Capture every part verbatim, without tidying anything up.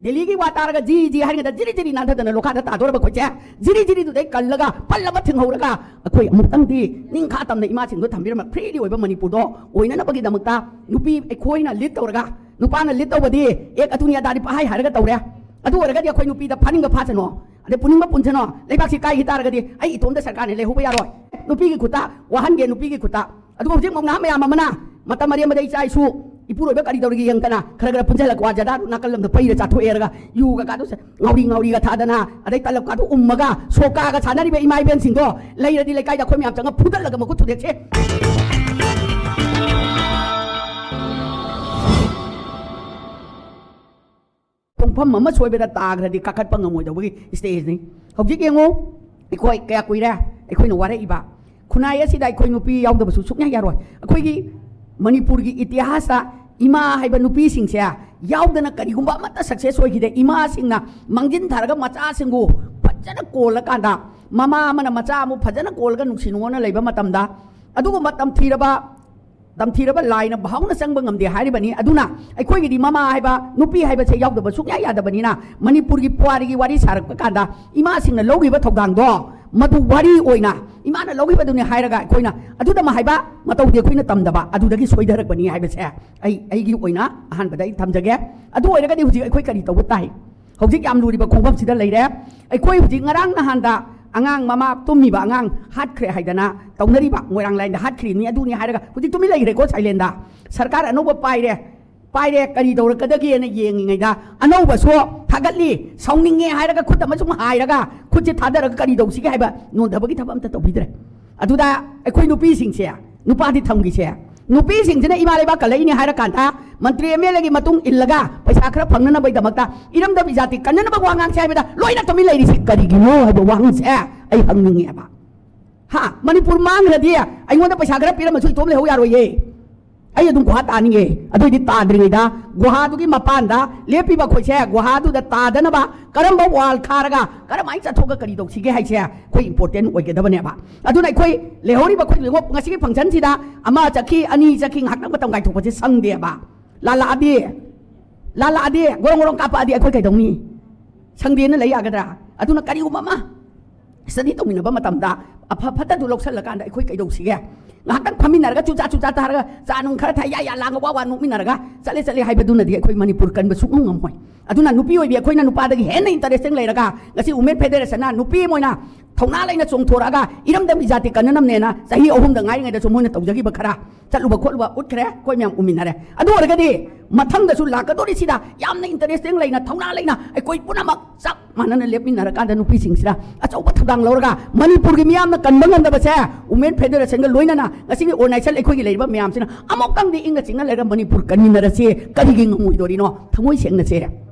ꯗꯦꯜꯂꯤꯒꯤ ꯋꯥ ꯇꯥꯔꯒ ꯖꯤ ꯖꯤ ꯍꯥꯏꯔꯤꯉꯩꯗ ꯖꯤꯔꯤ ꯖꯤꯔꯤ ꯅꯥꯟꯊꯗꯅ ꯂꯣꯈꯥꯗ ꯇꯥꯗꯣꯔꯕ ꯑꯩꯈꯣꯏꯁꯦ꯫ ꯖꯤꯔꯤ ꯖꯤꯔꯤꯗꯨꯗꯩ ꯀꯜꯂꯒ ꯄꯜ ꯑꯃ ꯊꯤꯡꯍꯧꯔꯒ ꯑꯩꯈꯣꯏ ꯑꯃꯨꯛꯇꯪꯗꯤ ꯅꯤꯡꯈꯥ ꯇꯝꯅ ꯏꯃꯥꯁꯤꯡꯗꯣ ꯊꯝꯕꯤꯔꯝꯕ ꯐ꯭ꯔꯤꯗꯤ ꯑꯣꯏꯕ ꯃꯅꯤꯄꯨꯔꯗꯣ ꯑꯣꯏꯅꯅꯕꯒꯤꯗꯃꯛꯇ ꯅꯨꯄꯤ ꯑꯩꯈꯣꯏꯅ ꯂꯤꯗ ꯇꯧꯔꯒ, ꯅꯨꯄꯥꯅ ꯂꯤꯗ ꯇꯧꯕꯗꯤ ꯑꯦꯛ ꯑꯗꯨꯅꯤ ꯑꯗꯥꯗꯤ ꯄꯥꯍꯥꯏ ꯍꯥꯏꯔꯒ ꯇꯧꯔꯦ꯫ ꯑꯗꯨ ꯑꯣꯏꯔꯒꯗꯤ ꯑꯩꯈꯣꯏ ꯅꯨꯄꯤꯗ ꯐꯥꯅꯤꯡꯕ ꯐꯥꯁꯅꯣ, ꯑꯗꯩ ꯄꯨꯅꯤꯡꯕ ꯄꯨꯟꯁꯅꯣ꯫ ꯂꯩꯕꯥꯛꯁꯤ ꯀꯥꯏꯈꯤ ꯇꯥꯔꯒꯗꯤ ꯑꯩ ꯏꯇꯣꯝꯇ ꯁꯔꯀꯥꯔꯅ ꯂꯩꯍꯧꯕ ꯌꯥꯔꯣꯏ꯫ ꯅꯨꯄꯤꯒꯤ ꯈꯨꯠꯇ ꯋꯥꯍꯟꯒꯦ, ꯅꯨꯄꯤꯒꯤ ꯈꯨꯠꯇ꯫ ꯑꯗꯨꯒ ꯍꯧꯖꯤꯛ ꯃꯧ ꯅꯍꯥ ꯃꯌꯥꯝ ꯑꯃꯅ ꯃꯇꯝ ꯑꯔꯦꯝꯕꯗ ꯏꯆꯥ ꯏꯁꯨ ꯏꯄꯨꯔꯣꯏꯕ ꯀꯔꯤ ꯇꯧꯔꯤꯒꯦ ꯌꯦꯡꯗꯅ ꯈꯔ ꯈꯔ ꯄꯨꯟꯁꯤꯜꯂꯛꯄ ꯖꯗꯥꯗꯨ ꯅꯥꯀꯜ ꯂꯝꯗ ꯄꯩꯔ ꯆꯥꯊꯣꯛꯑꯦꯔꯒ ꯌꯨꯒ ꯀꯥꯗꯨ ꯉꯥꯎꯔꯤ ꯉꯥꯎꯔꯤꯒ ꯊꯥꯗꯅ, ꯑꯗꯩ ꯇꯂꯞ ꯀꯥꯗꯨ ꯎꯝꯃꯒ ꯁꯣꯀꯥꯒ ꯁꯥꯟꯅꯔꯤꯕ ꯏꯃꯥ ꯏꯕꯦꯟꯁꯤꯡꯗꯣ ꯂꯩꯔꯗꯤ ꯂꯩꯀꯥꯏꯗ ꯑꯩꯈꯣꯏ ꯃꯌꯥꯝ ꯆꯪꯉ ꯐꯨꯗꯠꯂꯒ ꯃꯈꯨꯠ ꯊꯨꯗꯦꯛꯁꯦ꯫ ꯈꯣꯡꯐꯝ ꯑꯃ ꯁꯣꯏꯕꯗ ꯇꯥꯈ꯭ꯔꯗꯤ ꯀꯥꯈꯠꯄ ꯉꯝꯃꯣꯏꯗꯧꯕꯒꯤ ꯁ꯭ꯇꯦꯖꯅꯤ꯫ ꯍꯧꯖꯤꯛ ꯌꯦꯡꯉꯨ, ꯑꯩꯈꯣꯏ ꯀꯌꯥ ꯀꯨꯏꯔꯦ ꯑꯩꯈꯣꯏꯅ ꯋꯥꯔꯛꯏꯕ꯫ ꯈꯨꯟꯅꯥꯏ ꯑꯁꯤꯗ ꯑꯩꯈꯣꯏ ꯅꯨꯄꯤ ꯌꯥꯎꯗꯕꯁꯨ ꯁꯨꯛꯌꯥ ꯌꯥꯔꯣꯏ꯫ ꯑꯩꯈꯣꯏꯒꯤ ꯃꯅꯤꯄꯨꯔꯒꯤ ꯏꯇꯤꯍꯥꯁꯇ ꯏꯃꯥ ꯍꯥꯏꯕ ꯅꯨꯄꯤꯁꯤꯡꯁꯦ ꯌꯥꯎꯗꯅ ꯀꯔꯤꯒꯨꯝꯕ ꯑꯃꯠꯇ ꯁꯛꯁꯦꯁ ꯑꯣꯏꯈꯤꯗꯦ꯫ ꯏꯃꯥꯁꯤꯡꯅ ꯃꯥꯡꯖꯤꯟ ꯊꯥꯔꯒ ꯃꯆꯥꯁꯤꯡꯕꯨ ꯐꯖꯅ ꯀꯣꯜꯂꯀꯥꯟꯗ, ꯃꯃꯥ ꯑꯃꯅ ꯃꯆꯥ ꯑꯃꯨꯛ ꯐꯖꯅ ꯀꯣꯜꯂꯒ ꯅꯨꯡꯁꯤ ꯅꯨꯡꯉꯣꯟꯅ ꯂꯩꯕ ꯃꯇꯝꯗ, ꯑꯗꯨꯒꯨꯝꯕ ꯇꯝꯊꯤꯔꯕ ꯇꯝꯊꯤꯔꯕ ꯂꯥꯏꯅ ꯚꯥꯎꯅ ꯆꯪꯕ ꯉꯝꯗꯦ ꯍꯥꯏꯔꯤꯕꯅꯤ꯫ ꯑꯗꯨꯅ ꯑꯩꯈꯣꯏꯒꯤꯗꯤ ꯃꯃꯥ ꯍꯥꯏꯕ, ꯅꯨꯄꯤ ꯍꯥꯏꯕꯁꯦ ꯌꯥꯎꯗꯕ ꯁꯨꯡꯌꯥ ꯌꯥꯗꯕꯅꯤꯅ, ꯃꯅꯤꯄꯨꯔꯒꯤ ꯄꯨꯋꯥꯔꯤꯒꯤ ꯋꯥꯔꯤ ꯁꯥꯔꯛꯄ ꯀꯥꯟꯗ ꯏꯃꯥꯁꯤꯡꯅ ꯂꯧꯈꯤꯕ ꯊꯧꯗꯥꯡꯗꯣ ꯃꯗꯨ ꯋꯥꯔꯤ ꯑꯣꯏꯅ ꯏꯃꯥꯅ ꯂꯧꯈꯤꯕꯗꯨꯅꯤ ꯍꯥꯏꯔꯒ ꯑꯩꯈꯣꯏꯅ ꯑꯗꯨꯗꯃꯛ ꯍꯥꯏꯕ ꯃꯇꯧꯗꯤ ꯑꯩꯈꯣꯏꯅ ꯇꯝꯗꯕ, ꯑꯗꯨꯗꯒꯤ ꯁꯣꯏꯊꯔꯛꯄꯅꯤ ꯍꯥꯏꯕꯁꯦ ꯑꯩ, ꯑꯩꯒꯤ ꯑꯣꯏꯅ ꯑꯍꯥꯟꯕꯗ ꯑꯩ ꯊꯝꯖꯒꯦ꯫ ꯑꯗꯨ ꯑꯣꯏꯔꯒꯗꯤ ꯍꯧꯖꯤꯛ ꯑꯩꯈꯣꯏ ꯀꯔꯤ ꯇꯧꯕ ꯇꯥꯏ? ꯍꯧꯖꯤꯛ ꯌꯥꯝ ꯂꯨꯔꯤꯕ ꯈꯣꯡꯐꯝꯁꯤꯗ ꯂꯩꯔꯦ꯫ ꯑꯩꯈꯣꯏ ꯍꯧꯖꯤꯛ ꯉꯔꯥꯡ ꯅꯍꯥꯟꯗ ꯑꯉꯥꯡ ꯃꯃꯥ ꯇꯨꯝꯃꯤꯕ ꯑꯉꯥꯡ ꯍꯥꯠꯈ꯭ꯔꯦ ꯍꯥꯏꯗꯅ ꯇꯧꯅꯔꯤꯕ, ꯃꯣꯏꯔꯥꯡ ꯂꯥꯏꯟꯗ ꯍꯥꯠꯈ꯭ꯔꯤꯅꯤ ꯑꯗꯨꯅꯤ ꯍꯥꯏꯔꯒ ꯍꯧꯖꯤꯛ ꯇꯨꯃꯤꯟ ꯂꯩꯈ꯭ꯔꯦꯀꯣ ꯁꯥꯏꯂꯦꯟꯗ꯫ ꯁꯔꯀꯥꯔ ꯑꯅꯧꯕ ꯄꯥꯏꯔꯦ, ꯄꯥꯏꯔꯦ, ꯀꯔꯤ ꯇꯧꯔꯛꯀꯗꯒꯦꯅ ꯌꯦꯡꯉꯤꯉꯩꯗ ꯑꯅꯧꯕꯁꯨ ꯊꯥꯒꯠꯂꯤ, ꯁꯥꯎꯅꯤꯡꯉꯦ ꯍꯥꯏꯔꯒ ꯈꯨꯠ ꯑꯃ ꯁꯨꯝ ꯍꯥꯏꯔꯒ ꯈꯨꯠꯁꯦ ꯊꯥꯗꯔꯒ ꯀꯔꯤ ꯇꯧꯁꯤꯒꯦ ꯍꯥꯏꯕ ꯅꯣꯟꯊꯕꯒꯤ ꯊꯕꯛ ꯑꯝꯇ ꯇꯧꯕꯤꯗ꯭ꯔꯦ꯫ ꯑꯗꯨꯗ ꯑꯩꯈꯣꯏ ꯅꯨꯄꯤꯁꯤꯡꯁꯦ, ꯅꯨꯄꯥꯗꯤ ꯊꯝꯈꯤꯁꯦ, ꯅꯨꯄꯤꯁꯤꯡꯁꯤꯅ ꯏꯃꯥ ꯂꯩꯕꯥꯛ ꯀꯜꯂꯛꯏꯅꯦ ꯍꯥꯏꯔꯀꯥꯟꯗ ꯃꯟꯇ꯭ꯔꯤ ꯑꯦꯝ ꯑꯦꯜ ꯑꯦꯒꯤ ꯃꯇꯨꯡ ꯏꯜꯂꯒ ꯄꯩꯁꯥ ꯈꯔ ꯐꯪꯅꯅꯕꯒꯤꯗꯃꯛꯇ ꯏꯔꯝꯗꯝ ꯏꯖꯥꯇꯤ ꯀꯟꯅꯅꯕ ꯋꯥ ꯉꯥꯡꯁꯦ ꯍꯥꯏꯕꯗ ꯂꯣꯏꯅ ꯇꯨꯃꯤꯟ ꯂꯩꯔꯤꯁꯤ ꯀꯔꯤꯒꯤꯅꯣ ꯍꯥꯏꯕ ꯋꯥꯍꯪꯁꯦ ꯑꯩ ꯍꯪꯅꯤꯡꯉꯦꯕ꯫ ꯍꯥ? ꯃꯅꯤꯄꯨꯔ ꯃꯥꯡꯈ꯭ꯔꯗꯤ ꯑꯩꯉꯣꯟꯗ ꯄꯩꯁꯥ ꯈꯔ ꯄꯤꯔꯝꯃꯁꯨ ꯏꯇꯣꯝ ꯂꯩꯍꯧ ꯌꯥꯔꯣꯏꯌꯦ꯫ ꯑꯩ ꯑꯗꯨꯝ ꯒꯨꯍꯥ ꯇꯥꯅꯤꯡꯉꯦ꯫ ꯑꯗꯨꯏꯗꯤ ꯇꯥꯗ꯭ꯔꯤꯉꯩꯗ ꯒꯨꯍꯥꯗꯨꯒꯤ ꯃꯄꯥꯟꯗ ꯂꯦꯞꯄꯤꯕ ꯑꯩꯈꯣꯏꯁꯦ ꯒꯨꯍꯥꯗꯨꯗ ꯇꯥꯗꯅꯕ ꯀꯔꯝꯕ ꯋꯥꯜ ꯈꯥꯔꯒ ꯀꯔꯝꯍꯥꯏꯅ ꯆꯠꯊꯣꯛꯑꯒ ꯀꯔꯤ ꯇꯧꯁꯤꯒꯦ ꯍꯥꯏꯁꯦ ꯑꯩꯈꯣꯏ ꯏꯝꯄꯣꯔꯇꯦꯟ ꯑꯣꯏꯒꯗꯕꯅꯦꯕ꯫ ꯑꯗꯨꯅ ꯑꯩꯈꯣꯏ ꯂꯩꯍꯧꯔꯤꯕ ꯑꯩꯈꯣꯏ ꯉꯁꯤꯒꯤ ꯐꯪꯁꯟꯁꯤꯗ ꯑꯃ ꯆꯠꯈꯤ, ꯑꯅꯤ ꯆꯠꯈꯤ, ꯉꯥꯏꯍꯥꯛꯇꯪ ꯃꯇꯝ ꯀꯥꯏꯊꯣꯛꯄꯁꯦ ꯁꯪꯗꯦꯕ꯫ ꯂꯥꯜꯂꯛꯑꯗꯤ ꯂꯥꯜꯂꯛꯑꯗꯤ, ꯒꯣꯔꯣꯡ ꯒꯣꯔꯣꯡ ꯀꯥꯞꯄꯛꯑꯗꯤ ꯑꯩꯈꯣꯏ ꯀꯩꯗꯧꯅꯤ? ꯁꯪꯗꯦꯅ ꯂꯩ ꯌꯥꯒꯗ꯭ꯔꯥ? ꯑꯗꯨꯅ ꯀꯔꯤꯒꯨꯝꯕ ꯑꯃ ꯁ꯭ꯇꯗꯤ ꯇꯧꯃꯤꯟꯅꯕ ꯃꯇꯝꯗ ꯑꯐ ꯐꯠꯇꯗꯨ ꯂꯧꯁꯜꯂꯀꯥꯟꯗ ꯑꯩꯈꯣꯏ ꯀꯩꯗꯧꯁꯤꯒꯦ? ꯉꯥꯏꯍꯥꯛꯇꯪ ꯐꯝꯃꯤꯟꯅꯔꯒ ꯆꯨꯆꯥ ꯆꯨꯆꯥ ꯊꯥꯔꯒ ꯆꯥ ꯅꯨꯡ ꯈꯔ ꯊꯛ ꯌꯥ ꯌꯥ ꯂꯥꯡꯉ ꯋꯥ ꯋꯥ ꯅꯣꯛꯃꯤꯟꯅꯔꯒ ꯆꯠꯂꯦ ꯆꯠꯂꯦ ꯍꯥꯏꯕꯗꯨꯅꯗꯤ ꯑꯩꯈꯣꯏ ꯃꯅꯤꯄꯨꯔ ꯀꯟꯕ ꯁꯨꯡꯉꯝ ꯉꯝꯃꯣꯏ꯫ ꯑꯗꯨꯅ ꯅꯨꯄꯤ ꯑꯣꯏꯕꯤ ꯑꯩꯈꯣꯏꯅ ꯅꯨꯄꯥꯗꯒꯤ ꯍꯦꯟꯅ ꯏꯟꯇꯔꯦꯁꯇꯤꯡ ꯂꯩꯔꯒ ꯉꯁꯤ ꯋꯨꯃꯦꯟ ꯐꯦꯗꯦꯔꯦꯁꯟꯅ ꯅꯨꯄꯤ ꯑꯃ ꯑꯣꯏꯅ ꯊꯧꯅꯥ ꯂꯩꯅ ꯆꯣꯡꯊꯣꯔꯛꯑꯒ ꯏꯔꯝꯗꯝ ꯏꯖꯥꯇꯤ ꯀꯟꯅꯅꯕꯅꯦꯅ ꯆꯍꯤ ꯑꯍꯨꯝꯗ ꯉꯥꯏꯔꯤꯉꯩꯗꯁꯨ ꯃꯣꯏꯅ ꯇꯧꯖꯈꯤꯕ ꯈꯔ ꯆꯠꯂꯨꯕ ꯈꯣꯠꯂꯨꯕ ꯎꯠꯈ꯭ꯔꯦ, ꯑꯩꯈꯣꯏ ꯃꯌꯥꯝ ꯎꯃꯤꯟꯅꯔꯦ꯫ ꯑꯗꯨ ꯑꯣꯏꯔꯒꯗꯤ ꯃꯊꯪꯗꯁꯨ ꯂꯥꯛꯀꯗꯧꯔꯤꯁꯤꯗ ꯌꯥꯝꯅ ꯏꯟꯇꯔꯦꯁꯇꯤꯡ ꯂꯩꯅ, ꯊꯧꯅꯥ ꯂꯩꯅ ꯑꯩꯈꯣꯏ ꯄꯨꯝꯅꯃꯛ ꯆꯞ ꯃꯥꯟꯅꯅ ꯂꯦꯞꯃꯤꯟꯅꯔꯀꯥꯟꯗ ꯅꯨꯄꯤꯁꯤꯡꯁꯤꯅ ꯑꯆꯧꯕ ꯊꯧꯗꯥꯡ ꯂꯧꯔꯒ ꯃꯅꯤꯄꯨꯔꯒꯤ ꯃꯤꯌꯥꯝꯅ ꯀꯟꯕ ꯉꯝꯗꯕꯁꯦ ꯋꯨꯃꯦꯟ ꯐꯦꯗꯦꯔꯦꯁꯟꯒ ꯂꯣꯏꯅꯅ ꯉꯁꯤꯒꯤ ꯑꯣꯔꯒꯅꯥꯏꯖꯦꯁꯟ ꯑꯩꯈꯣꯏꯒꯤ ꯂꯩꯔꯤꯕ ꯃꯌꯥꯝꯁꯤꯅ ꯑꯃꯨꯛꯇꯪꯗꯤ ꯏꯪꯅ ꯆꯤꯛꯅ ꯂꯩꯔꯒ ꯃꯅꯤꯄꯨꯔ ꯀꯟꯃꯤꯟꯅꯔꯁꯤ꯫ ꯀꯔꯤꯒꯤ ꯉꯝꯃꯣꯏꯗꯣꯔꯤꯅꯣ? ꯊꯃꯣꯏ ꯁꯦꯡꯅꯁꯦ,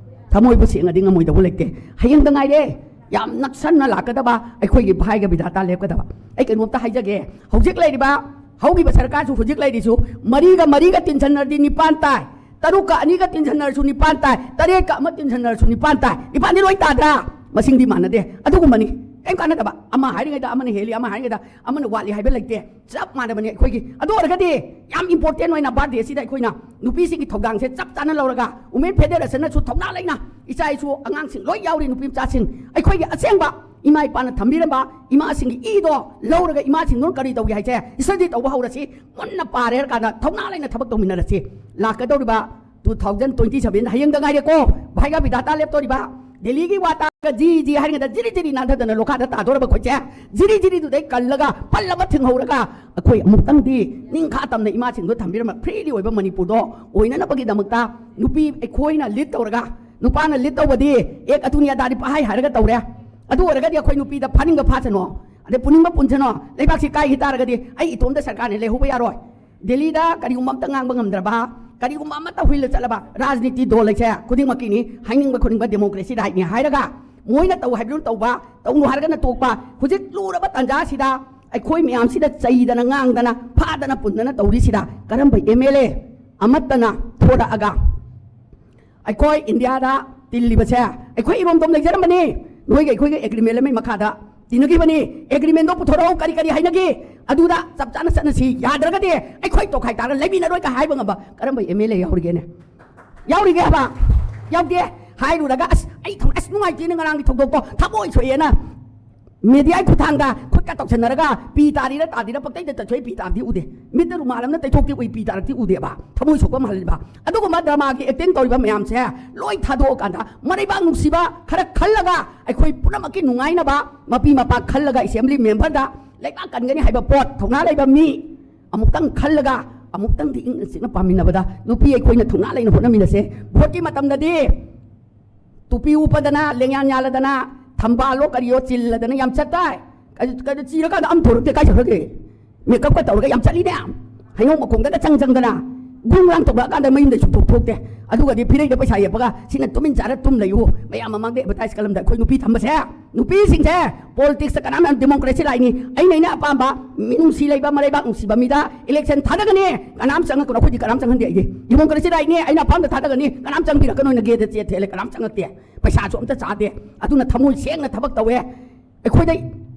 ꯊꯃꯣꯏꯕꯨ ꯁꯦꯡꯉꯗꯤ ꯉꯝꯃꯣꯏꯗꯧꯕ ꯂꯩꯇꯦ꯫ ꯍꯌꯦꯡꯗ ꯉꯥꯏꯔꯦ꯫ ꯌꯥꯝ ꯅꯛꯁꯟꯅ ꯂꯥꯛꯀꯗꯕ ꯑꯩꯈꯣꯏꯒꯤ ꯚꯥꯏꯒ ꯕꯤꯙꯥꯇꯥ ꯂꯦꯞꯀꯗꯕ꯫ ꯑꯩ ꯀꯩꯅꯣꯝꯇ ꯍꯥꯏꯖꯒꯦ, ꯍꯧꯖꯤꯛ ꯂꯩꯔꯤꯕ, ꯍꯧꯈꯤꯕ ꯁꯔꯀꯥꯔꯁꯨ ꯍꯧꯖꯤꯛ ꯂꯩꯔꯤꯁꯨ ꯃꯔꯤꯒ ꯃꯔꯤꯒ ꯇꯤꯟꯁꯟꯅꯔꯗꯤ ꯅꯤꯄꯥꯟ ꯇꯥꯏ, ꯇꯔꯨꯛꯀ ꯑꯅꯤꯒ ꯇꯤꯟꯁꯟꯅꯔꯁꯨ ꯅꯤꯄꯥꯟ ꯇꯥꯏ, ꯇꯔꯦꯠꯀ ꯑꯃ ꯇꯤꯟꯁꯟꯅꯔꯁꯨ ꯅꯤꯄꯥꯟ ꯇꯥꯏ꯫ ꯅꯤꯄꯥꯟꯗꯤ ꯂꯣꯏ ꯇꯥꯗ꯭ꯔꯥ? ꯃꯁꯤꯡꯗꯤ ꯃꯥꯟꯅꯗꯦ꯫ ꯑꯗꯨꯒꯨꯝꯕꯅꯤ꯫ ꯀꯩꯝ ꯀꯥꯟꯅꯗꯕ꯫ ꯑꯃ ꯍꯥꯏꯔꯤꯉꯩꯗ ꯑꯃꯅ ꯍꯦꯜꯂꯤ, ꯑꯃ ꯍꯥꯏꯔꯤꯉꯩꯗ ꯑꯃꯅ ꯋꯥꯠꯂꯤ ꯍꯥꯏꯕ ꯂꯩꯇꯦ꯫ ꯆꯞ ꯃꯥꯟꯅꯕꯅꯤ ꯑꯩꯈꯣꯏꯒꯤ꯫ ꯑꯗꯨ ꯑꯣꯏꯔꯒꯗꯤ ꯌꯥꯝ ꯏꯝꯄꯣꯔꯇꯦꯟ ꯑꯣꯏꯅ ꯕꯥꯔꯗꯦꯁꯤꯗ ꯑꯩꯈꯣꯏꯅ ꯅꯨꯄꯤꯁꯤꯡꯒꯤ ꯊꯧꯗꯥꯡꯁꯦ ꯆꯞ ꯆꯥꯅ ꯂꯧꯔꯒ, ꯋꯨꯃꯦꯟ ꯐꯦꯗꯦꯔꯦꯁꯟꯅꯁꯨ ꯊꯧꯅꯥ ꯂꯩꯅ, ꯏꯆꯥ ꯏꯁꯨ ꯑꯉꯥꯡꯁꯤꯡ ꯂꯣꯏ ꯌꯥꯎꯔꯤ, ꯅꯨꯄꯤ ꯃꯆꯥꯁꯤꯡ, ꯑꯩꯈꯣꯏꯒꯤ ꯑꯁꯦꯡꯕ ꯏꯃꯥ ꯏꯄꯥꯅ ꯊꯝꯕꯤꯔꯝꯕ ꯏꯃꯥꯁꯤꯡꯒꯤ ꯏꯗꯣ ꯂꯧꯔꯒ ꯏꯃꯥꯁꯤꯡꯗꯨꯅ ꯀꯔꯤ ꯇꯧꯒꯦ ꯍꯥꯏꯁꯦ ꯁ꯭ꯇꯗꯤ ꯇꯧꯕ ꯍꯧꯔꯁꯤ, ꯃꯨꯟꯅ ꯄꯥꯔꯦ ꯍꯥꯏꯔ ꯀꯥꯟꯗ ꯊꯧꯅꯥ ꯂꯩꯅ ꯊꯕꯛ ꯇꯧꯃꯤꯟꯅꯔꯁꯤ꯫ ꯂꯥꯛꯀꯗꯧꯔꯤꯕ ꯇꯨ ꯊꯥꯎꯖꯟ ꯇ꯭ꯋꯦꯟꯇꯤ ꯁꯚꯦꯟ ꯍꯌꯦꯡꯗ ꯉꯥꯏꯔꯦꯀꯣ, ꯚꯥꯏꯒ ꯕꯤꯙꯥꯇꯥ ꯂꯦꯞꯇꯣꯔꯤꯕ꯫ ꯗꯦꯜꯂꯤꯒꯤ ꯋꯥ ꯇꯥꯔꯒ ꯖꯤ ꯖꯤ ꯍꯥꯏꯔꯤꯉꯩꯗ ꯖꯤꯔꯤ ꯖꯤꯔꯤ ꯅꯥꯟꯊꯗꯅ ꯂꯣꯈꯥꯗ ꯇꯥꯗꯣꯔꯕ ꯑꯩꯈꯣꯏꯁꯦ, ꯖꯤꯔꯤ ꯖꯤꯔꯤꯗꯨꯗꯩ ꯀꯜꯂꯒ ꯄꯜ ꯑꯃ ꯊꯤꯡꯍꯧꯔꯒ ꯑꯩꯈꯣꯏ ꯑꯃꯨꯛꯇꯪꯗꯤ ꯅꯤꯡꯈꯥ ꯇꯝꯅ ꯏꯃꯥꯁꯤꯡꯗꯣ ꯊꯝꯕꯤꯔꯝꯕ ꯐ꯭ꯔꯤꯂꯤ ꯑꯣꯏꯕ ꯃꯅꯤꯄꯨꯔꯗꯣ ꯑꯣꯏꯅꯅꯕꯒꯤꯗꯃꯛꯇ ꯅꯨꯄꯤ ꯑꯩꯈꯣꯏꯅ ꯂꯤꯗ ꯇꯧꯔꯒ, ꯅꯨꯄꯥꯅ ꯂꯤꯗ ꯇꯧꯕꯗꯤ ꯑꯦꯛ ꯑꯗꯨꯅꯤ ꯑꯗꯥꯅꯤ ꯄꯪꯍꯥꯏ ꯍꯥꯏꯔꯒ ꯇꯧꯔꯦ꯫ ꯑꯗꯨ ꯑꯣꯏꯔꯒꯗꯤ ꯑꯩꯈꯣꯏ ꯅꯨꯄꯤꯗ ꯐꯥꯅꯤꯡꯕ ꯐꯥꯁꯅꯣ, ꯑꯗꯩ ꯄꯨꯅꯤꯡꯕ ꯄꯨꯟꯁꯅꯣ꯫ ꯂꯩꯕꯥꯛꯁꯤ ꯀꯥꯏꯈꯤ ꯇꯥꯔꯒꯗꯤ ꯑꯩ ꯏꯇꯣꯝꯇ ꯁꯔꯀꯥꯔꯅ ꯂꯩꯍꯧꯕ ꯌꯥꯔꯣꯏ꯫ ꯗꯦꯜꯂꯤꯗ ꯀꯔꯤꯒꯨꯝꯕ ꯑꯝꯇ ꯉꯥꯡꯕ ꯉꯝꯗ꯭ꯔꯕ, ꯀꯔꯤꯒꯨꯝꯕ ꯑꯃꯠꯇ ꯍꯨꯏꯜꯂ ꯆꯠꯂꯕ ꯔꯥꯖꯅꯤꯇꯤ ꯗꯣꯜ ꯍꯥꯏꯁꯦ ꯈꯨꯗꯤꯡꯃꯛꯀꯤꯅꯤ, ꯍꯥꯏꯅꯤꯡꯕ ꯈꯨꯗꯤꯡꯃꯛ ꯗꯦꯃꯣꯀ꯭ꯔꯦꯁꯤ ꯔꯥꯏꯠꯅꯤ ꯍꯥꯏꯔꯒ ꯃꯣꯏꯅ ꯇꯧ ꯍꯥꯏꯕꯗꯨ ꯇꯧꯕ, ꯇꯧꯅꯨ ꯍꯥꯏꯔꯒꯅ ꯇꯣꯛꯄ꯫ ꯍꯧꯖꯤꯛ ꯂꯨꯔꯕ ꯇꯥꯟꯖꯥꯁꯤꯗ ꯑꯩꯈꯣꯏ ꯃꯌꯥꯝꯁꯤꯗ ꯆꯩꯗꯅ, ꯉꯥꯡꯗꯅ, ꯐꯥꯗꯅ, ꯄꯨꯟꯗꯅ ꯇꯧꯔꯤꯁꯤꯗ ꯀꯔꯝꯕ ꯑꯦꯝ ꯑꯦꯜ ꯑꯦ ꯑꯃꯠꯇꯅ ꯊꯣꯔꯛꯑꯒ ꯑꯩꯈꯣꯏ ꯏꯟꯗꯤꯌꯥꯗ ꯇꯤꯜꯂꯤꯕꯁꯦ ꯑꯩꯈꯣꯏ ꯏꯔꯣꯝꯗꯣꯝ ꯂꯩꯖꯔꯝꯕꯅꯤ, ꯅꯣꯏꯒ ꯑꯩꯈꯣꯏꯒ ꯑꯦꯒ꯭ꯔꯤꯃꯦꯟ ꯑꯃꯒꯤ ꯃꯈꯥꯗ ꯇꯤꯟꯅꯈꯤꯕꯅꯤ, ꯑꯦꯒ꯭ꯔꯤꯃꯦꯟꯗꯣ ꯄꯨꯊꯣꯔꯛꯎ, ꯀꯔꯤ ꯀꯔꯤ ꯍꯥꯏꯅꯒꯦ, ꯑꯗꯨꯗ ꯆꯞ ꯆꯥꯅ ꯆꯠꯅꯁꯤ, ꯌꯥꯗ꯭ꯔꯒꯗꯤ ꯑꯩꯈꯣꯏ ꯇꯣꯈꯥꯏ ꯇꯥꯔꯒ ꯂꯩꯃꯤꯟꯅꯔꯣꯏꯒ ꯍꯥꯏꯕ ꯉꯝꯕ ꯀꯔꯝꯕ ꯑꯦꯝ ꯑꯦꯜ ꯑꯦ ꯌꯥꯎꯔꯤꯒꯦꯅꯦ? ꯌꯥꯎꯔꯤꯒꯦ ꯍꯥꯏꯕ? ꯌꯥꯎꯗꯦ꯫ ꯍꯥꯏꯔꯨꯔꯒ, "ꯑꯁ, ꯑꯩ ꯊꯝ-, ꯑꯁ, ꯅꯨꯡꯉꯥꯏꯇꯦꯅ ꯉꯔꯥꯡꯒꯤ ꯊꯧꯗꯣꯛꯇꯣ, ꯊꯃꯣꯏ ꯁꯣꯛꯑꯦꯅ" ꯃꯦꯗꯤꯌꯥꯒꯤ ꯈꯨꯠꯊꯥꯡꯗ ꯈꯨꯠꯀ ꯇꯧꯁꯟꯅꯔꯒ ꯄꯤ ꯇꯥꯔꯤꯔ ꯇꯥꯗꯤꯔ ꯄꯪꯇꯩꯗ ꯇꯩꯊꯣꯛꯏ, ꯄꯤ ꯇꯥꯔꯗꯤ ꯎꯗꯦ꯫ ꯃꯤꯠꯇ ꯔꯨꯃꯥꯜ ꯑꯃꯅ ꯇꯩꯊꯣꯛꯇꯦ ꯎꯏ, ꯄꯤ ꯇꯥꯔꯛꯇꯤ ꯎꯗꯦꯕ꯫ ꯊꯃꯣꯏ ꯁꯣꯛꯄ ꯃꯥꯜꯍꯜꯂꯤꯕ꯫ ꯑꯗꯨꯒꯨꯝꯕ ꯗ꯭ꯔꯃꯥꯒꯤ ꯑꯦꯛꯇꯤꯡ ꯇꯧꯔꯤꯕ ꯃꯌꯥꯝꯁꯦ ꯂꯣꯏ ꯊꯥꯗꯣꯛꯑꯀꯥꯟꯗ ꯃꯔꯩꯕꯥꯛ ꯅꯨꯡꯁꯤꯕ ꯈꯔ ꯈꯜꯂꯒ ꯑꯩꯈꯣꯏ ꯄꯨꯝꯅꯃꯛꯀꯤ ꯅꯨꯡꯉꯥꯏꯅꯕ ꯃꯄꯤ ꯃꯄꯥ ꯈꯜꯂꯒ ꯑꯦꯁꯦꯝꯕ꯭ꯂꯤ ꯃꯦꯝꯕꯔꯗ ꯂꯩꯕꯥꯛ ꯀꯟꯒꯅꯤ ꯍꯥꯏꯕ ꯄꯣꯠ ꯊꯧꯅꯥ ꯂꯩꯕ ꯃꯤ ꯑꯃꯨꯛꯇꯪ ꯈꯜꯂꯒ ꯑꯃꯨꯛꯇꯪꯗꯤ ꯏꯪꯅ ꯆꯤꯛꯅ ꯄꯥꯃꯤꯟꯅꯕꯗ ꯅꯨꯄꯤ ꯑꯩꯈꯣꯏꯅ ꯊꯧꯅꯥ ꯂꯩꯅ ꯍꯣꯠꯅꯃꯤꯟꯅꯁꯦ꯫ ꯚꯣꯠꯀꯤ ꯃꯇꯝꯗꯗꯤ ꯇꯨꯄꯤ ꯎꯞꯄꯗꯅ, ꯂꯦꯡꯌꯥꯟ ꯌꯥꯜꯂꯗꯅ, ꯊꯝꯕꯥꯜꯂꯣ ꯀꯔꯤꯌꯣ ꯆꯤꯜꯂꯗꯅ ꯌꯥꯝ ꯆꯠꯇꯥꯏ꯫ ꯀꯗꯨ, ꯀꯗꯨ ꯆꯤꯔꯀꯥꯟꯗ ꯑꯝ ꯊꯣꯔꯛꯇꯦ, ꯀꯥꯏ ꯆꯠꯈ꯭ꯔꯒꯦ? ꯃꯦꯀꯞꯀ ꯇꯧꯔꯒ ꯌꯥꯝ ꯆꯠꯂꯤꯅꯦ꯫ ꯍꯩꯅꯧ ꯃꯈꯣꯡꯗꯒ ꯆꯪ ꯆꯪꯗꯅ, ꯒꯨꯡ ꯂꯥꯡ ꯇꯧꯔꯛꯑꯀꯥꯟꯗ ꯃꯌꯨꯝꯗ ꯁꯨꯡꯊꯣꯛ ꯊꯣꯛꯇꯦ꯫ ꯑꯗꯨꯒꯗꯤ ꯐꯤꯔꯩꯗ ꯄꯩꯁꯥ ꯌꯦꯞꯄꯒ, "ꯁꯤꯅ ꯇꯨꯃꯤꯟ ꯆꯥꯔ ꯇꯨꯝ ꯂꯩꯌꯨ, ꯃꯌꯥꯝ ꯃꯃꯥꯡꯗ ꯑꯦꯗꯚꯔꯇꯥꯏꯁ ꯀꯜꯂꯝꯗ ꯑꯩꯈꯣꯏ ꯅꯨꯄꯤ ꯊꯝꯕꯁꯦ"꯫ ꯅꯨꯄꯤꯁꯤꯡꯁꯦ ꯄꯣꯂꯤꯇꯤꯛꯁꯇ ꯀꯅꯥꯝ ꯌꯥꯝ ꯗꯦꯃꯣꯀ꯭ꯔꯦꯁꯤ ꯂꯥꯛꯏꯅꯤ꯫ ꯑꯩꯅ, ꯑꯩꯅ ꯑꯄꯥꯝꯕ ꯃꯤꯅꯨꯡꯁꯤ ꯂꯩꯕ, ꯃꯔꯩꯕꯥꯛ ꯅꯨꯡꯁꯤꯕ ꯃꯤꯗ ꯏꯂꯦꯛꯁꯟ ꯊꯥꯗꯒꯅꯤ꯫ ꯀꯅꯥꯝ ꯆꯪꯉꯛꯀꯅꯣ, ꯑꯩꯈꯣꯏꯗꯤ ꯀꯅꯥꯝ ꯆꯪꯍꯟꯗꯦ꯫ ꯑꯩꯗꯤ ꯗꯦꯃꯣꯀ꯭ꯔꯦꯁꯤ ꯔꯥꯏꯠꯅꯤ, ꯑꯩꯅ ꯑꯄꯥꯝꯕ ꯊꯥꯗꯒꯅꯤ, ꯀꯅꯥꯝ ꯆꯪꯕꯤꯔꯛꯀꯅꯣ꯫ ꯑꯩꯅ ꯒꯦꯠꯇ ꯆꯦ ꯊꯦꯠꯂꯦ, ꯀꯅꯥꯝ ꯆꯪꯉꯛꯇꯦ꯫ ꯄꯩꯁꯥꯁꯨ ꯑꯝꯇ ꯆꯥꯗꯦ꯫ ꯑꯗꯨꯅ ꯊꯃꯣꯏ ꯁꯦꯡꯅ ꯊꯕꯛ ꯇꯧꯋꯦ꯫ ꯑꯩꯈꯣꯏꯗ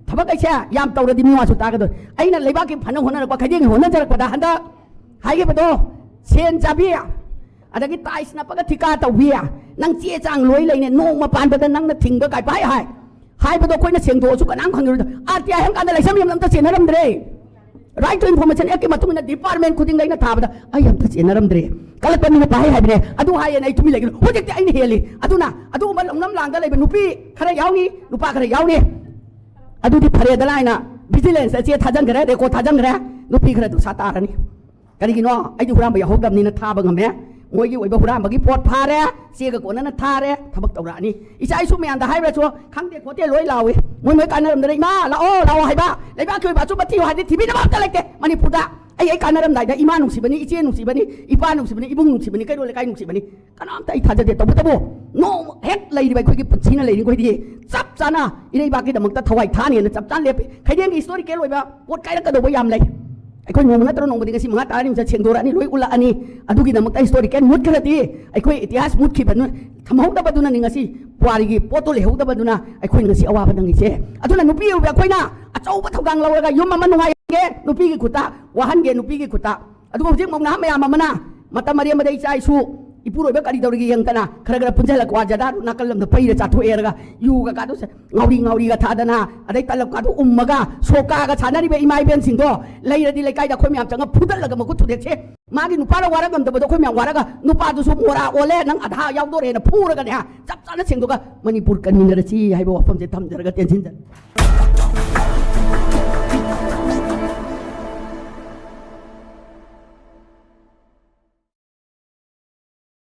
ꯊꯕꯛ ꯑꯩꯁꯦ ꯌꯥꯝ ꯇꯧꯔꯗꯤ ꯃꯤ ꯋꯥꯁꯨ ꯇꯥꯒꯗꯣꯏ꯫ ꯑꯩꯅ ꯂꯩꯕꯥꯛꯀꯤ ꯐꯅ ꯍꯣꯠꯅꯔꯛꯄ, ꯈꯩꯗꯦꯡꯒꯤ ꯍꯣꯠꯅꯖꯔꯛꯄꯗ ꯍꯟꯗꯛ ꯍꯥꯏꯈꯤꯕꯗꯣ, ꯁꯦꯟ ꯆꯥꯕꯤ, ꯑꯗꯒꯤ ꯇꯥꯏꯁ ꯅꯞꯄꯒ ꯊꯤꯀꯥ ꯇꯧꯕꯤ, ꯅꯪ ꯆꯦ ꯆꯥꯡ ꯂꯣꯏ ꯂꯩꯅꯦ, ꯅꯣꯡꯃ ꯄꯥꯟꯕꯗ ꯅꯪꯅ ꯊꯤꯡꯕ ꯀꯥꯏ ꯄꯥꯏ ꯍꯥꯏ꯫ ꯍꯥꯏꯕꯗꯣ ꯑꯩꯈꯣꯏꯅ ꯁꯦꯡꯗꯣꯛꯑꯁꯨ ꯀꯅꯥꯝ ꯈꯪꯉꯔꯣꯏꯗꯣ꯫ ꯑꯥꯔ ꯇꯤ ꯑꯥꯏ ꯍꯪꯀꯥꯟꯗ ꯂꯥꯏꯁ꯭ꯔꯝ ꯌꯥꯝ ꯑꯝꯇ ꯆꯦꯟꯅꯔꯝꯗ꯭ꯔꯦ꯫ ꯔꯥꯏꯠ ꯇꯨ ꯏꯟꯐꯣꯔꯃꯦꯁꯟ ꯑꯦꯛꯀꯤ ꯃꯇꯨꯡ ꯏꯟꯅ ꯗꯤꯄꯥꯔꯠꯃꯦꯟ ꯈꯨꯗꯤꯡꯗ ꯑꯩꯅ ꯊꯥꯕꯗ ꯑꯩ ꯑꯝꯇ ꯆꯦꯟꯅꯔꯝꯗ꯭ꯔꯦ꯫ ꯀꯜꯂꯛꯄ ꯃꯤꯅ ꯄꯥꯏ ꯍꯥꯏꯕꯅꯦ꯫ ꯑꯗꯨ ꯍꯥꯏꯌꯦꯅ ꯑꯩ ꯇꯨꯃꯤꯟ ꯂꯩꯒꯅꯨ꯫ ꯍꯧꯖꯤꯛꯇꯤ ꯑꯩꯅ ꯍꯦꯜꯂꯤ꯫ ꯑꯗꯨꯅ ꯑꯗꯨꯒꯨꯝꯕ ꯂꯧꯅꯝ ꯂꯥꯡꯗ ꯂꯩꯕ ꯅꯨꯄꯤ ꯈꯔ ꯌꯥꯎꯅꯤ, ꯅꯨꯄꯥ ꯈꯔ ꯌꯥꯎꯅꯤ꯫ ꯑꯗꯨꯗꯤ ꯐꯔꯦꯗꯅ ꯑꯩꯅ ꯚꯤꯖꯤꯂꯦꯟꯁꯇ ꯆꯦ ꯊꯥꯖꯟꯈ꯭ꯔꯦ, ꯔꯦꯀꯣꯔꯠ ꯊꯥꯖꯟꯈ꯭ꯔꯦ꯫ ꯅꯨꯄꯤ ꯈꯔꯗꯨ ꯁꯥ ꯇꯥꯔꯅꯤ꯫ ꯀꯔꯤꯒꯤꯅꯣ? ꯑꯩꯗꯤ ꯍꯨꯔꯥꯟꯕ ꯌꯥꯎꯍꯧꯗꯕꯅꯤꯅ ꯊꯥꯕ ꯉꯝꯃꯦ꯫ ꯃꯣꯏꯒꯤ ꯑꯣꯏꯕ ꯍꯨꯔꯥꯟꯕꯒꯤ ꯄꯣꯠ ꯐꯥꯔꯦ, ꯆꯦꯒ ꯀꯣꯟꯅꯅ ꯊꯥꯔꯦ, ꯊꯕꯛ ꯇꯧꯔꯛꯑꯅꯤ꯫ ꯏꯆꯥ ꯏꯁꯨ ꯃꯌꯥꯝꯗ ꯍꯥꯏꯔꯁꯨ ꯈꯪꯗꯦ ꯈꯣꯠꯇꯦ ꯂꯣꯏ ꯂꯥꯎꯏ꯫ ꯃꯣꯏ ꯃꯣꯏ ꯀꯥꯟꯅꯔꯝꯗꯅ "ꯏꯃꯥ ꯂꯥꯛꯑꯣ, ꯂꯥꯛꯑꯣ" ꯍꯥꯏꯕ, ꯂꯩꯕꯥꯛꯀꯤ ꯑꯣꯏꯕ ꯑꯆꯨꯝꯕ ꯊꯤꯌꯨ ꯍꯥꯏꯗꯤ ꯊꯤꯕꯤꯅꯕ ꯑꯝꯇ ꯂꯩꯇꯦ ꯃꯅꯤꯄꯨꯔꯗ꯫ ꯑꯩ, ꯑꯩ ꯀꯥꯟꯅꯔꯝꯗꯥꯏꯗ ꯏꯃꯥ ꯅꯨꯡꯁꯤꯕꯅꯤ, ꯏꯆꯦ ꯅꯨꯡꯁꯤꯕꯅꯤ, ꯏꯄꯥ ꯅꯨꯡꯁꯤꯕꯅꯤ, ꯏꯕꯨꯡ ꯅꯨꯡꯁꯤꯕꯅꯤ, ꯀꯩꯔꯣꯜ ꯂꯩꯀꯥꯏ ꯅꯨꯡꯁꯤꯕꯅꯤ꯫ ꯀꯅꯥꯝꯇ ꯑꯩ ꯊꯥꯖꯗꯦ꯫ ꯇꯧꯕꯇꯕꯨ ꯅꯣꯡꯃ ꯍꯦꯛ ꯂꯩꯔꯤꯕ ꯑꯩꯈꯣꯏꯒꯤ ꯄꯨꯟꯁꯤꯅ ꯂꯩꯔꯤꯈꯣꯏꯗꯤ ꯆꯞ ꯆꯥꯅ ꯏꯔꯩꯕꯥꯛꯀꯤꯗꯃꯛꯇ ꯊꯋꯥꯏ ꯊꯥꯅꯤꯅ ꯆꯞ ꯆꯥꯅ ꯂꯦꯞꯄꯤ꯫ ꯈꯩꯗꯦꯡꯒꯤ ꯍꯤꯁꯇꯣꯔꯤꯀꯦꯜ ꯑꯣꯏꯕ ꯄꯣꯠ ꯀꯥꯏꯔꯛꯀꯗꯧꯕ ꯌꯥꯝ ꯂꯩ꯫ ꯑꯩꯈꯣꯏ ꯅꯣꯡꯃ ꯅꯠꯇ꯭ꯔ ꯅꯣꯡꯃꯗꯤ ꯉꯁꯤ ꯃꯉꯥ ꯇꯔꯥꯅꯤ ꯃꯁꯛ ꯁꯦꯡꯗꯣꯔꯛꯑꯅꯤ, ꯂꯣꯏ ꯎꯠꯂꯛꯑꯅꯤ꯫ ꯑꯗꯨꯒꯤꯗꯃꯛꯇ ꯍꯤꯁꯇꯣꯔꯤꯀꯦꯜ ꯃꯨꯠ ꯈꯔꯗꯤ ꯑꯩꯈꯣꯏ ꯏꯇꯤꯍꯥꯁ ꯃꯨꯠꯈꯤꯕ ꯅꯨ-, ꯊꯝꯍꯧꯗꯕꯗꯨꯅꯅꯤ꯫ ꯉꯁꯤ ꯄꯨꯋꯥꯔꯤꯒꯤ ꯄꯣꯠꯇꯣ ꯂꯩꯍꯧꯗꯕꯗꯨꯅ ꯑꯩꯈꯣꯏꯅ ꯉꯁꯤ ꯑꯋꯥꯕ ꯅꯪꯉꯤꯁꯦ꯫ ꯑꯗꯨꯅ ꯅꯨꯄꯤ ꯑꯣꯏꯕ ꯑꯩꯈꯣꯏꯅ ꯑꯆꯧꯕ ꯊꯧꯗꯥꯡ ꯂꯧꯔꯒ ꯌꯨꯝ ꯑꯃ ꯅꯨꯡꯉꯥꯏꯍꯟꯒꯦ ꯅꯨꯄꯤꯒꯤ ꯈꯨꯠꯇ, ꯋꯥꯍꯟꯒꯦ ꯅꯨꯄꯤꯒꯤ ꯈꯨꯠꯇ꯫ ꯑꯗꯨꯕꯨ ꯍꯧꯖꯤꯛ ꯃꯧ ꯅꯍꯥ ꯃꯌꯥꯝ ꯑꯃꯅ ꯃꯇꯝ ꯑꯔꯦꯝꯕꯗ ꯏꯆꯥ ꯏꯁꯨ ꯏꯄꯨꯔꯣꯏꯕ ꯀꯔꯤ ꯇꯧꯔꯤꯒꯦ ꯌꯦꯡꯗꯅ ꯈꯔ ꯈꯔ ꯄꯨꯟꯁꯤꯜꯂꯛꯄ ꯋꯥ ꯖꯗꯥꯗꯨ ꯅꯥꯀꯜ ꯑꯃꯗ ꯄꯩꯔ ꯆꯥꯊꯣꯛꯑꯦꯔꯒ ꯌꯨꯒ ꯀꯥꯗꯨ ꯉꯥꯎꯔꯤ ꯉꯥꯎꯔꯤꯒ ꯊꯥꯗꯅ ꯑꯗꯩ ꯇꯂꯞꯀꯥꯗꯨ ꯎꯝꯃꯒ ꯁꯣꯀꯥꯒ ꯁꯥꯟꯅꯔꯤꯕ ꯏꯃꯥ ꯏꯕꯦꯟꯁꯤꯡꯗꯣ ꯂꯩꯔꯗꯤ ꯂꯩꯀꯥꯏꯗ ꯑꯩꯈꯣꯏ ꯃꯌꯥꯝ ꯆꯪꯉ ꯐꯨꯗꯠꯂꯒ ꯃꯈꯨꯠ ꯊꯨꯗꯦꯛꯁꯦ꯫ ꯃꯥꯒꯤ ꯅꯨꯄꯥꯅ ꯋꯥꯔꯛ ꯉꯝꯗꯕꯗꯣ ꯑꯩꯈꯣꯏ ꯃꯌꯥꯝ ꯋꯥꯔꯒ ꯅꯨꯄꯥꯗꯨꯁꯨ ꯃꯣꯔꯥ ꯑꯣꯜꯂꯦ, ꯅꯪ ꯑꯙꯥ ꯌꯥꯎꯗꯣꯔꯦꯅ ꯐꯨꯔꯒꯅꯦ ꯆꯞ ꯆꯥꯅ ꯁꯦꯡꯗꯣꯛꯑꯒ ꯃꯅꯤꯄꯨꯔ ꯀꯟꯃꯤꯟꯅꯔꯁꯤ ꯍꯥꯏꯕ ꯋꯥꯐꯝꯁꯦ ꯊꯝꯖꯔꯒ ꯇꯦꯟꯁꯤꯟꯖꯔꯦ꯫